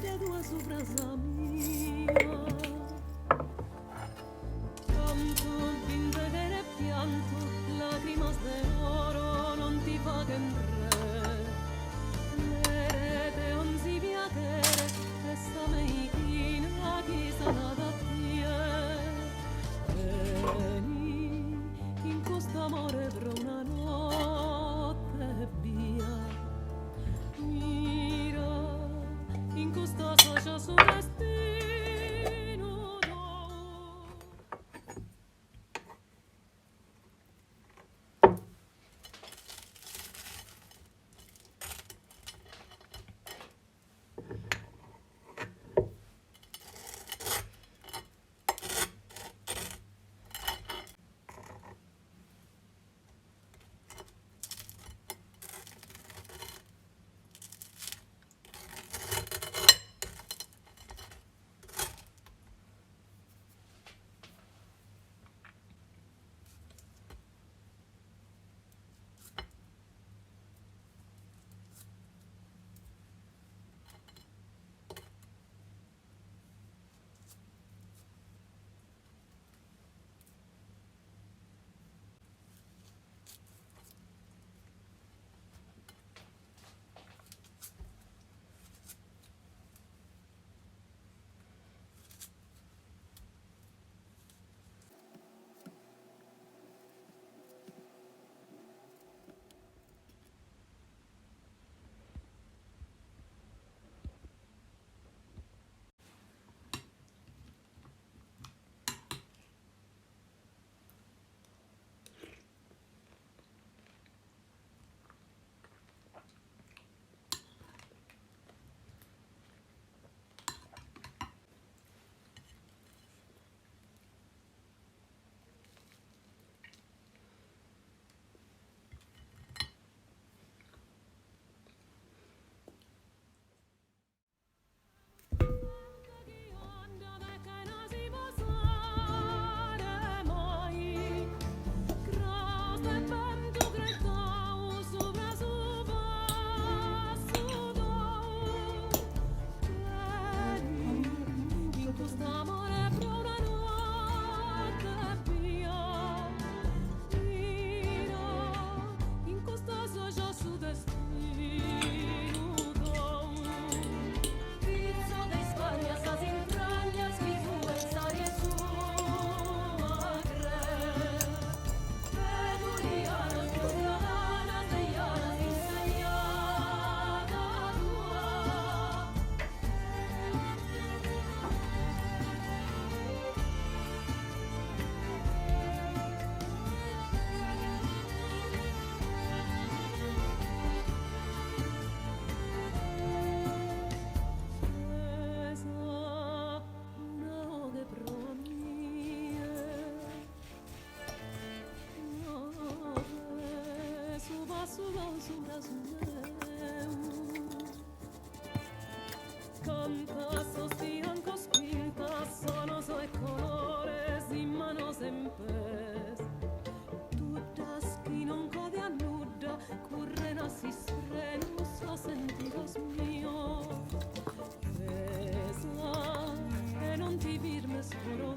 tua subra sa mia. Cantu binde cheret piantu, lacrimas de oro non ti faghen re. Mere de onzi piaghere est sa meighina chi sanat a tie. Beni in custu amore pro una notte ebbia. Mira in custos ojos su destinu tou. Canta sos fiancos pinta sonos e colores in manos e in pes Tuddas chi non codian nudda curren a s'isfrenu sos sentidos mios Pesa e non ti firmes coro.